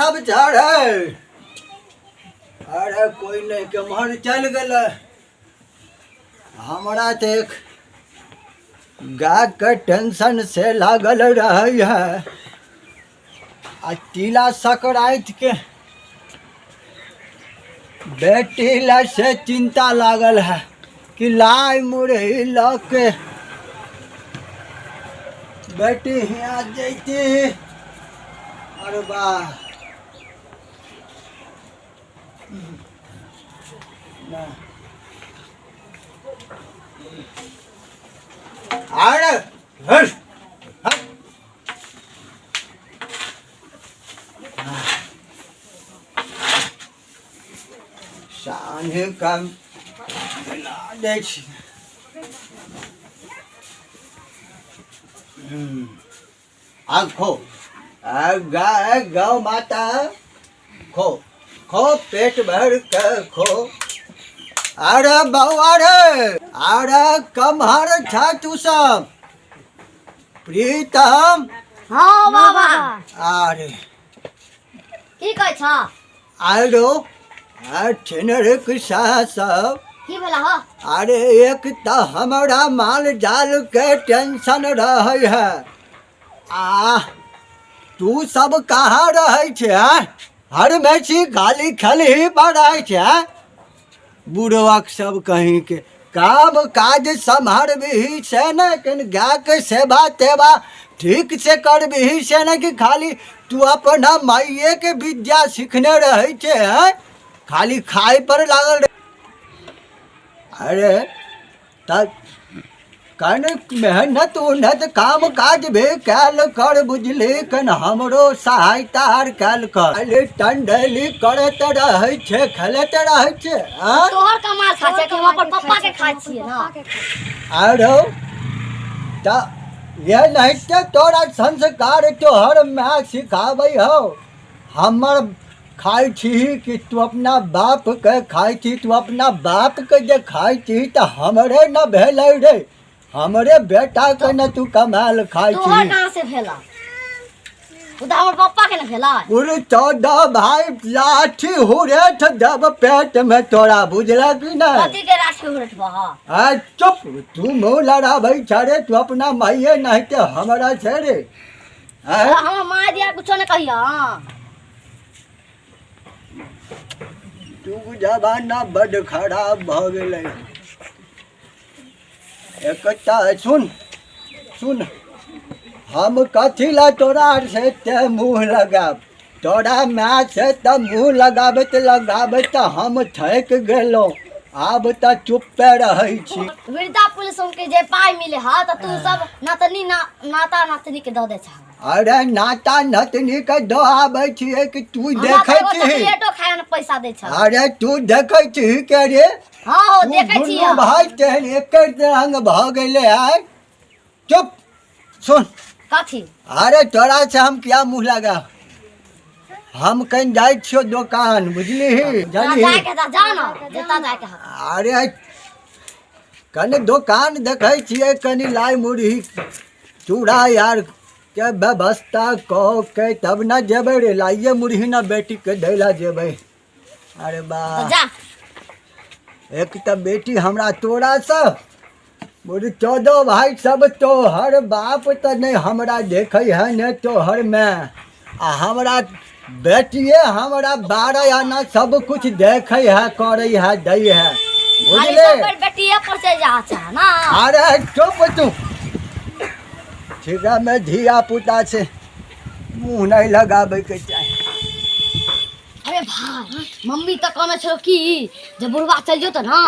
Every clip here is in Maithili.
सब चढ़े। अरे कोई नहीं केम्हर चलि गेलै। हमरा तऽ एक गायके टेंशन से लागल रहै है आ तिला संक्रांतिके बेटी ला से चिंता लागल है कि लाइ मुरही लऽ के बेटी हियाँ जैती। अरे वाह अरे हट हट। साँझ कम ला दै छी। आ खो आ गाय गौ माता खो खो पेट भर के खो। अरे बौआ रे, अरे कम्हर छ तू सब? प्रीतम। हाँ बाबा। अरे की कहै छ? आरो छिनर किसा सब की भेला हो? अरे एक तऽ हमरा माल जाल के टेंशन रहै है आ तू सब कहाँ रहै छै? आँय? हर मेसी खाली खलही पर रहै छै? आँय? बुढ़वाक सब कहीं के काम काज सम्हारबिही से ने, कनि गायके सेवा तेवा ठीक से करबिही से ने, कि खाली तू अपना माइएके विद्या सिखने रहै छै? आँय? खाली खाय पर लागल रह। अरे तऽ कनि मेहनत उहनत काम काज भी कयल कर बुझली, कनि हमरो सहायता आर कयल कर। खाली टंडली करैत रहै छै, खेलैत रहै छै। आँय? तोहर कमाल खाइ छै कि हम अपन पप्पा के खाइ छियै ना? आरो तऽ ये नहीं तऽ तोरा संस्कार तोहर माय सिखाबै हौ। हमर खाइ छी कि तू अपना बापके खाइ छी? तू अपना बापके जे खाइ छी तऽ हमरे न भेलै रे, हमरे बेटाके न तू कमायल खाइ तोहर छी। कहाँ से भेला? ओ तऽ हमर पप्पा के ने भेला। उर 14 भाई लाठी हुरेठ देब पेट में तोरा, बुझल कि नहीं? कथी के लाठी हुरेठ बह? आ चुप, तू मुँह लड़ाबै छ रे? तू अपना माइये नहीं ते हमरा छै रे? आँय? हमर माय दिया कुछो नहीं कहिया। तू जमाना बड खराब भऽ गेलै। एकटा सुन सुन, हम कथी ला तोरा से ते मुँह लगाब? तोरा माय से तऽ मुँह लगाबैत लगाबैत हम थकि गेलहुँ, आब तऽ चुप्पे रहै छी। वृद्धा पुलिस के जे पाइ मिले हा तऽ तू सब नतनी ना नाता नातनी के दऽ दे छा। अरे नाता नतनी के दऽ आबै छियै कि तू हमरा देखै तऽ एगो छी? चॉकलेटो खाए ने पैसा दै छा। अरे तू देखै छी के रे? हाँ हो तू देखै छी। दुनू भाई तेहन एके रंग भऽ गेलै। आइ चुप, सुन। कथी? अरे तोरा से हम किया मुँह लगा? हम कहीं जाइ छियो दोकान, बुझलिही? तोरा जानही जाके तऽ जा ना, जतऽ जाके हौ। अरे कनि दोकान देखै छियै, कनि लाइ मुरही चूड़ा यार के व्यवस्था कऽ के तब ने जेबै रे। लाइए मुरही ने बेटीके दै लए जेबै। अरे तऽ बा जा। एक तऽ बेटी हमरा तोरासँ बोली 14 भाई सब तोहर बाप तऽ नहि हमरा देखै है ने तोहर माय, आ हमरा बेटिए हमरा 12 आना सब कुछ देखै है, करै है, दै है, खाली बुझले? सब पर बेटिए पर चलि जा छा ना। अरे चुप तू, ठीका में धिया पुता छै, मुँह नहि लगाबैके चाही। अरे भाई मम्मी तऽ कहने छलो कि जे बुढ़वा चलि जेतौ ने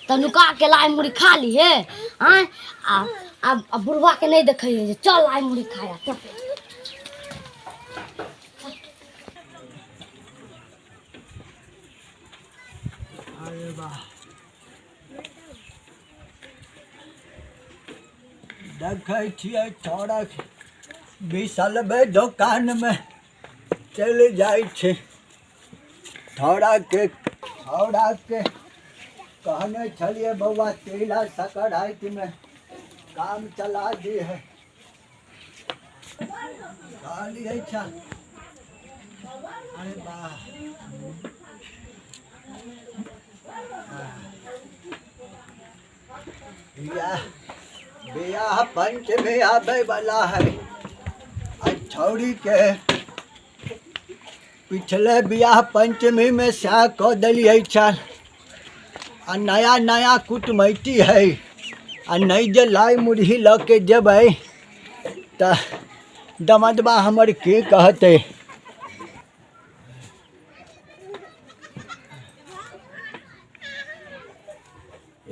तऽ नुका के लाइ मुरही खा लिहे। आँय आ आ आ बुढ़वा के नहि देखै जे चल लाइ मुरही खाया चल। अरे वाह, देखै छियै छौड़ा बिसलबै दोकानमे चलि जाइ छै। छौड़ाके छौड़ाके कहने छलियै बौआ तिला सकरातिमे काम चला दी है, कहलियै छा अरे वाह। बियाह बियाह पंचमी आबै वाला है आ छौड़ी के पिछले बियाह पंचमी में सएह कऽ देलियै छल आ नया नया कुटमैती है आ नहि जे लाइ मुरही लऽ के जेबै तऽ दमदबा हमर की कहतै।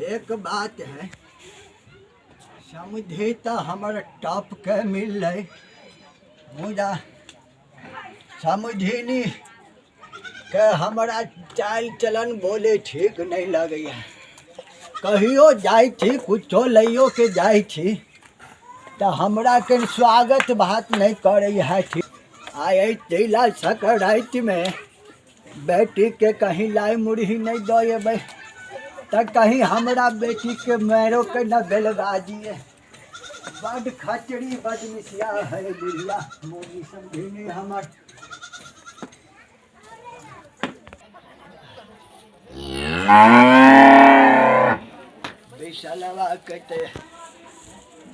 एक बात है, समझी तऽ हमर टॉपके मिललै, मुदा समझिनी के हमरा चालि चलन बोले ठीक नहि लगैए। कहियो जाइ छी, किछो लैयो के जाइ छी तऽ हमरा के स्वागत भात नहि करै है ठीक। आ एहि तिला सकरातिमे बेटीके कहीं लाइ मुरही नहि दऽ अयबै तऽ कहीं हमरा बेटीके मारिओके ने बेलगा दिए। बड खचरी बदमिसिया है बुढ़िया मोगी समझिनी हमर। बिसलवा के ते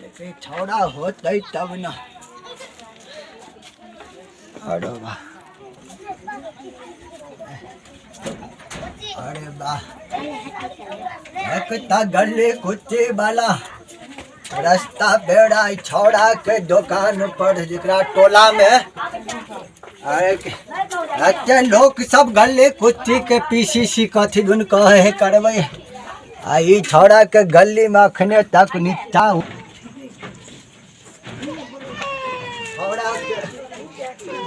देखे छौड़ा होतै तब न। अरे वाह, अरे वाह, एक तऽ गली कुच्ची वाला रास्ता बेड़ा छौड़ा के दुकान पर, जकरा टोला में एते लोक सब गली कुच्ची के पीसीसी कथी दुन कहे है करबै, आ ई छौड़ा के गली में अखने तक नीचा छौड़ा के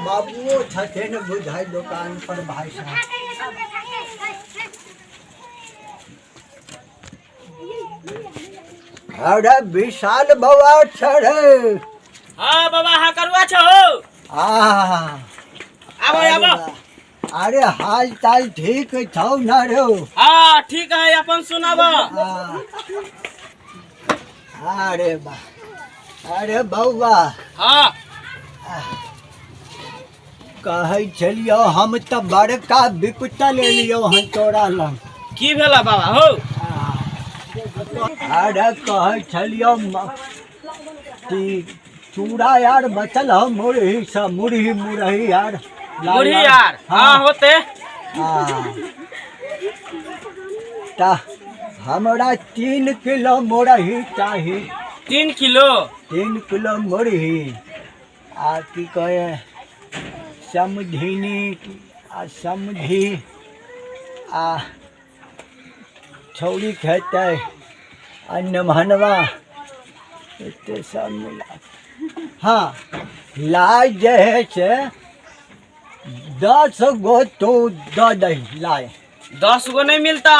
बाबुओ छथिन बुझाइ दुकान पर भाई साहब। अरे विशाल बौआ छे। हाँ बाबा, हाँ करुआ छो। आ आबो आबो। अरे हाल चाल ठीक छौ न रे? हाँ ठीक है, अपन सुनाबो। हाँ। अरे बा, अरे बौआ। हाँ। कहै छलियौ हम तऽ बड़का विपता लेलियौ हन तोरा लग। की भेला बाबा हो? अरे कहै छलियौ कि चूड़ा यार बचल हो मुरही सब, मुरही मुरही यार। मुरही यार? हाँ होते। हाँ तऽ हमरा 3 किलो मुरही चाही। 3 किलो? 3 किलो मुरही आ की कहे समधिनी आ समधी आ छौड़ी खेतै आ नमहनवा एते सब मिला। हाँ लाइ जे है से 10 गो तू दऽ दही लाइ। 10 गो नहीं मिलता।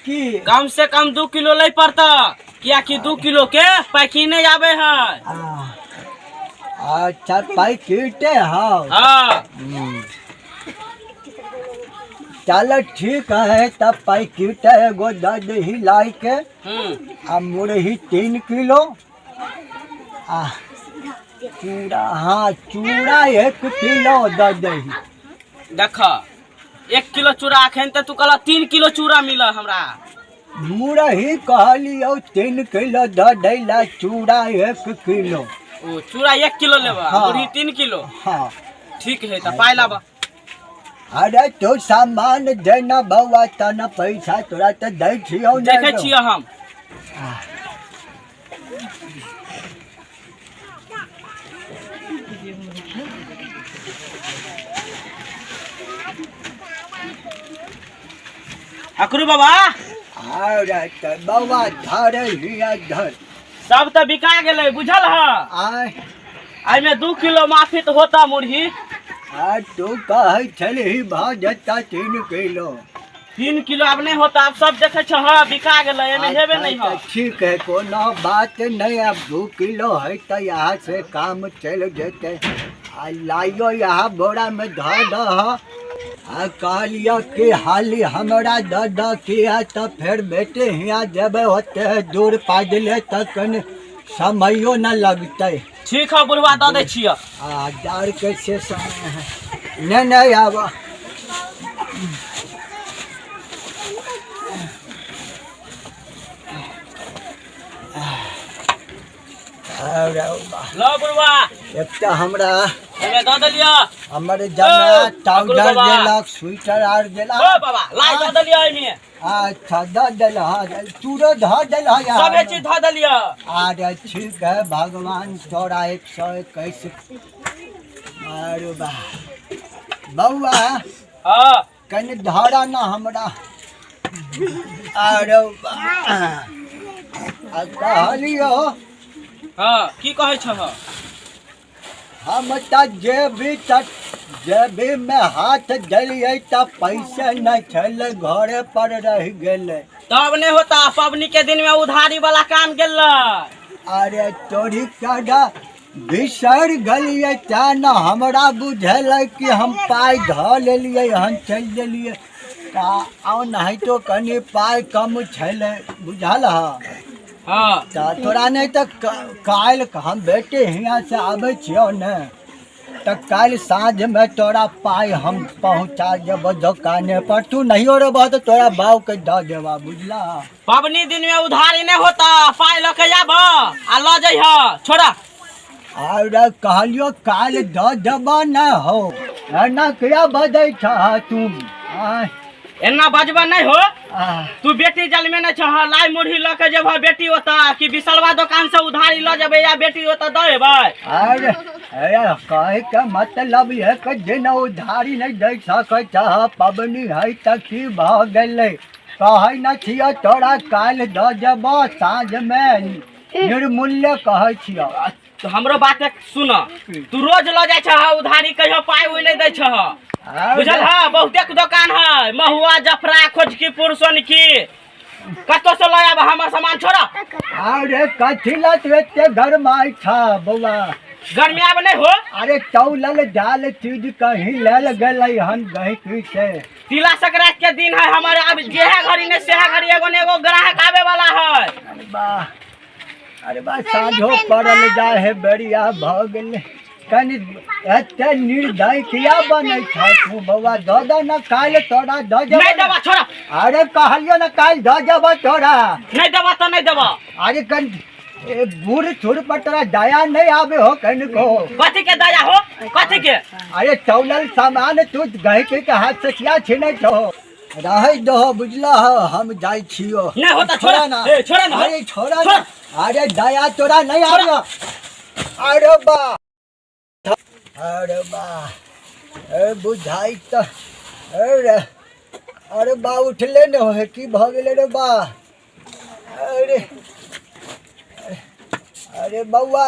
की? कम से कम 2 किलो ले पड़ता, कियाकि 2 किलो के पैकिंग नहीं आवे है। अच्छा पैकेटे? हाँ। हाँ। चल ठीक है, तब पैकेट एगो दऽ दही लाइ के आ मुरही 3 किलो आ चूड़ा, हाँ चूड़ा 1 किलो दऽ दही। देख 1 किलो चूड़ा अखन तऽ तू कहला 3 किलो चूड़ा मिल हमरा। मुरही कहलियौ 3 किलो दऽ दै ला, चूड़ा 1 किलो। ओ चूड़ा 1 किलो लेबा? हाँ। मुरही 3 किलो? हाँ। ठीक है, तऽ पाइ लाबऽ। अरे तो सामान देना बौआ त न पैसा तोरा तऽ दै छियौ ने। देखै छियै हम। अकरू बाबा। अरे तऽ बौआ धर हिया धर। सब तऽ बिका गेलै बुझल ह? आय। एहिमे 2 किलो माफी तऽ होता मुरही। आ तू कहै छलही भऽ जेता 3 किलो। 3 किलो आब नहीं होता, आब सब देखे छ। हाँ बिका गेलै, एहिमे हेबे नहीं अच्छा, ह। तऽ ठीक है, कोनो बात नहीं। आब 2 किलो है तऽ यहाँ से काम चलि जेतै। आ लाइयो यहाँ बोरा में धऽ दह। आ कहलियौ कि हाली हमरा दऽ दऽ, किया तऽ फेर बेटे हियाँ जेबै ओते दूर पैदले तऽ कनि समयो न लगतै। ठीक है बुढ़वा, दऽ दै छियै। आ जाड़ के से समय है। नहि नहि आब। अरे बा। ल बुढ़वा। एकटा हमरा एमे दऽ देलियऽ। हमर जमा ओ, टाउजर बाबा। देलक, स्वेटर आर देलक। ओ बाबा, लाइ दऽ देलियऽ एहिमे। अच्छा, दऽ देलह, चूरो धऽ देलह। सबे चीज धऽ देलियऽ। आरे ठीक है, भगवान तोरा 121। अरे बा बौआ। हाँ। कनि धरा ना हमरा। अरे बा, आ कहलियो। हाँ, की कहै छह? हम तऽ जेबी तऽ जेबीमे हाथ देलियै तऽ पैसे नहि छलै, घरे पर रहि गेलै। तब नहीं होता, पबनी के दिन में उधारी वाला काम गेल। अरे तोरी कड़ा बिसरि गेलियै, तेँ ने हमरा बुझेलै कि हम पाइ धऽ लेलियै हन, चलि गेलियै। तऽ ओनाहितो कनि पाइ कम छलै, बुझल हँ? हाँ। तऽ तोरा नहि तऽ काल्हि हम बेटी हियाँसँ आबै छियौ ने, तऽ काल्हि साँझमे तोरा पाइ हम पहुँचा देबौ दोकाने पर। तू नहियो रहबह तऽ तोरा बाबूके दऽ देबह, बुझलह? पबनी दिन में उधारी नहीं होता, पाई लऽ के आब आ लऽ जइह। छोड़ा। आर कहलियो काल्हि दऽ देबह ने हौ, एना किया बजै छह तू? आँय? एना बजबा नहीं हो। आह, तू बेटी जलमे नहीं छह, लाई मुरही लऽ के जेबह बेटी ओतऽ कि बिसलवा दोकान से उधारी लऽ जेबै या बेटी ओतऽ दऽ एबै? अरे अरे, कहे के मतलब ये कि दिन उधारी नहीं दे सकै छह, पबनी है तऽ की भऽ गेलै? कहै न छियौ तोरा काल्हि दऽ देबह साँझमे, निर्मूल्य कहै छियौ। तो हमरो बात एक सुन, तू रोज लऽ जाइ छह उधारी, कहियो पाइ उइ नहीं दै छह, बुझल है? बहुते दोकान है, महुआ, जफरा, खोजकीपुर, सोनकी, कतौ से लऽ आब, हमर सामान छोड़। अरे कथी लए तू एते गरमाइ छह बौआ? गर्मी आब नहीं हो। अरे तौलल जाल चीज कहीं लेल गेलै हन गहिकी से? तिला संक्रांति के दिन है हमारे, अब जेहे घड़ी ने सेहे घड़ी एगो ने एगो ग्राहक आवे वाला है। अरे वाह, अरे वाह, साँझो पड़ल जाय है, बेरिया भऽ गेलै। कनि एते निर्दय किया बनै छह तू बौआ? दऽ दे ने, काल्हि तोरा दऽ नहीं देबौ। देबा, छोड़ा। अरे कहलियो ने काल्हि दऽ देबौ तोरा। नहीं देबा तो नहीं देबा। अरे कनि ए बूढ़ छूढ़ पर तोरा दया नहीं आवे हो कनिको? कथी के दया हो, कथी के? अरे तौलल सामान तू गहिकी के हाथ से किया छिनै छहो? रहै दहो, बुझलह? हम जाइ छियो। नहीं होता, छोड़ा ना। ए, छोड़ा ना। अरे छोड़ा छोड़। ना। अरे दया तोरा नहीं आवे? अरे बा, अरे बा, ए बुझाइ तऽ अरे, अरे बा, उठले ने हो, की भऽ गेलै रे बा? अरे अरे बौआ।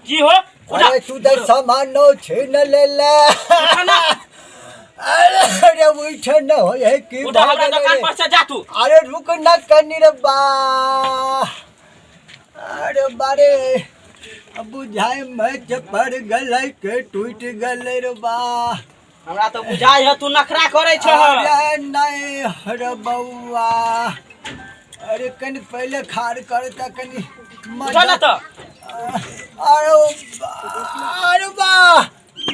की हो? उठा। अरे तू तऽ सामान छीन लेले। उठा ना। अरे अरे, उठ न हो, है की उठा भऽ हमरा गेलै दुकान रे? पर से जा तू। अरे रुक न कनि रे बा। अरे बारे, अब बुझाइ मैच पर गेलै के टूटि गेलै रे बा। हमरा तो बुझाइ है तू नखरा करै छह। अरे नहीं रे बौआ, अरे कनि पहिले खार कर तऽ कनि। उठा ना तो। अरे अरे बा।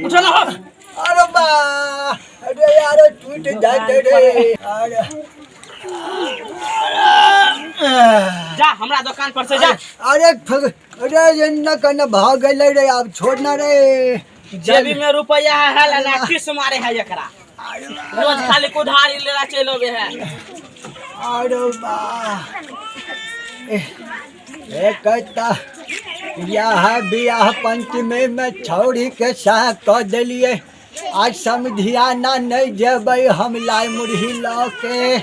उठा ना हो। अरे बा, अरे यार, टूट जाते रे, अरे। जा हमरा दुकान पर से जा। अरे अरे एन्ना कने भऽ गेलै रे, आब छोड़ ना रे। जेबी में रुपया है है ना, किस मारे है एकरा? रोज खाली कुधारी लेला चलि अबे है। अरे बा, एक बियाह बियाह पंचमी में छौड़ी के साथ कऽ देलियै, आज समधियाना नहि जेबै हम लाइ मुरही लऽ के,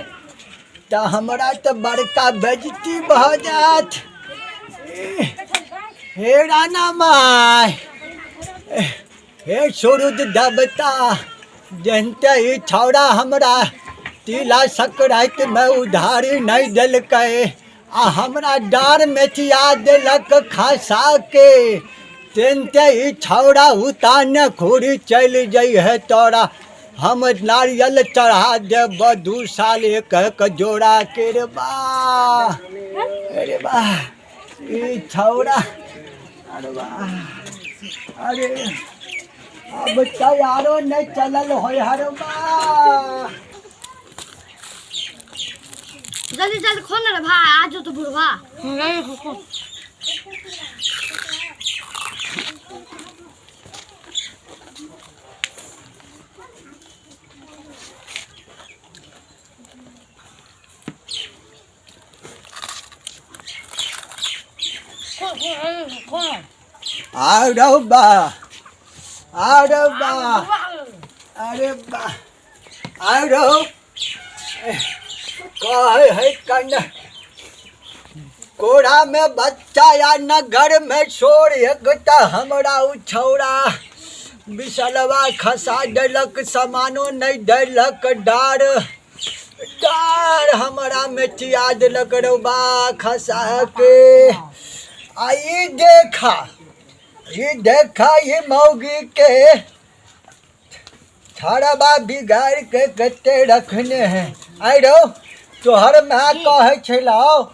तऽ हमरा तऽ बड़का बेजती भऽ जायत। हे राना माय, हे सूरज देवता, जहनते ई छौड़ा हमरा तिला संक्रांतिमे उधारी नहि देलकै आ हमरा डाँड़ मेचिया देलक खसा के, तेनते ई छौड़ा उताने खुरी चलि जइहे, तोरा हम नारियल चढ़ा देब 2 साल एक एक जोड़ा के। रे बा, अरे बा, ई छौड़ा, अरे बा, अरे। अब तैयारो नहीं चलल होय हर बा। जल्दी जल्दी खो ना रे भाई, आज तो बुढ़वा। आरो बा, आरो बा, अरे बा, आरो कहे है कन कोड़ा में बच्चा या नगर में शोर, एक त हमरा उ छौड़ा बिसलवा खसा देलक, सामानो नहीं देलक, डार डार हमरा में चिया देलक रौबा खसा के। आ ई देखा, ई देखा, ई मौगी के छड़बा बिगाड़ के कते रखने हैं। आइ रौ, तोहर माय कहै छलौ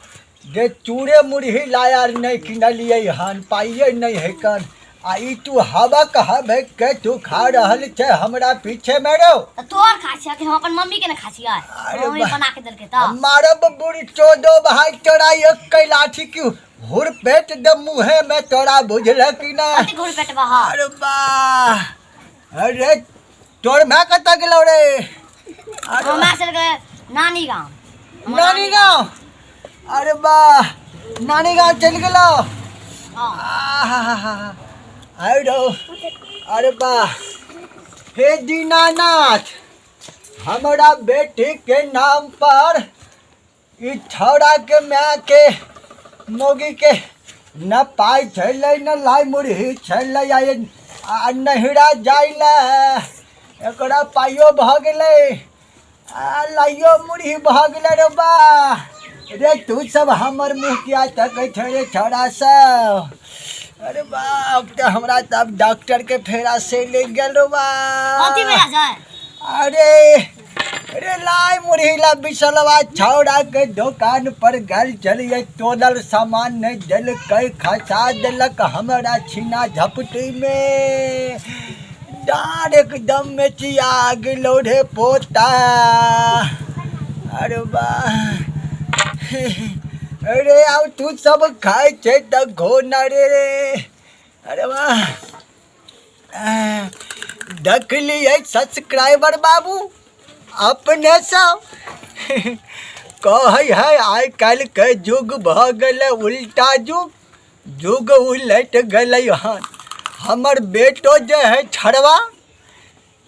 जे चूड़े मुरही लाया नहि किनलियै हन, पाइए नहि है कन, आ ई तू हबक हबक के तू खा रहल छै हमरा पीछे में रौ। तऽ तोहर खाइ छियै कि हम अपन मम्मी के ने खाइ छियै? अरे मम्मी बा- बना के देलकै तऽ। मारब बुढ़ चोदो भाई तोरा एक कैलाठी की हुर पेट दे मुहे में तोरा, बुझल कि ना? कथी घुर पेटवा ह? अरे बा, अरे तोर माय कतऽ गेलौ रे? अरे हमर माय चल गेलै नानी गाँव। हमर नानी गाँव? अरे वाह, नानी गाँव चलि गेलौ। हँ। आहाहाहा। अरे रौ, अरे वाह, हे दीनानाथ, हमरा बेटी के नाम पर ई छौड़ा के माय के मौगी के न पाइ छलै न लाइ मुरही छलै, आ नहिरा जाइ लए एकरा पाइयो भऽ गेलै आ लाइयो मुरही भऽ गेलै। रे बा रे, तू सब हमर मुँह किया तकै छै रे छौड़ा सब? अरे बाप तऽ हमरा तऽ आब डॉक्टर के फेरा से ले गेल रे बा। कथी भेला छै? अरे अरे लाइ मुरही ला बिसलवा छौड़ा के दुकान पर गेल चलिए, तोलल सामान नहीं देलकै, खसा देलक हमरा छीना झपटी में, डाँड़ एकदम में चिया गेलो रे पोता। अरे वाह, अरे आब तू सब खाइ छै तऽ घो न रे रे। अरे वाह, देखलियै सब्सक्राइबर बाबू, अपने सब कहै है आइ काल्हि के युग भऽ गेलै उल्टा युग, युग उलटि गेलै हन। हमर बेटो जे है छड़वा,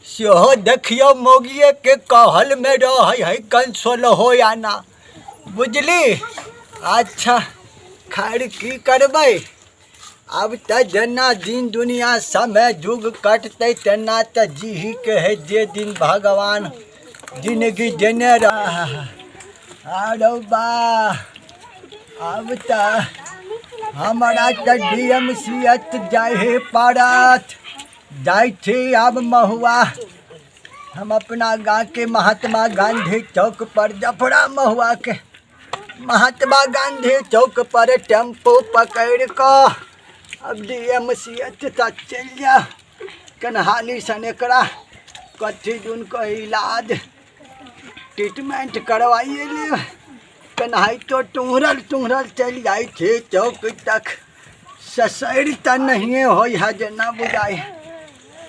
सेहो देखियौ मौगिए के कहल में रहै है कंसोल हो आना, बुझली? अच्छा खैर की करबै, आब तऽ जेना दिन दुनिया समय युग कटतै तेना तऽ जीही के है, जे दिन भगवान जिंदगी देने रह। आरो बा, आब तऽ हमरा तऽ डी एम सी एच जाहे पड़त। जाइ छी आब महुआ, हम अपना गाँव के महात्मा गांधी चौक पर, जफरा महुआ के महात्मा गांधी चौक पर टेम्पू पकड़ि कऽ अब डी एम सी एच तक चलि जाउ। कन्हाली सन एकरा कथी दुनके इलाज ट्रीटमेंट करवाइए लेब। केनाहितो टुहरल टुहरल चलि जाइ छी चौक तक, ससरि तऽ नहिए होइ है जेना बुझाइ।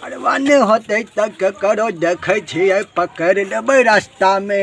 अरबा नहि होतै तऽ ककरो देखै छियै पकड़ि लेबै रास्तामे।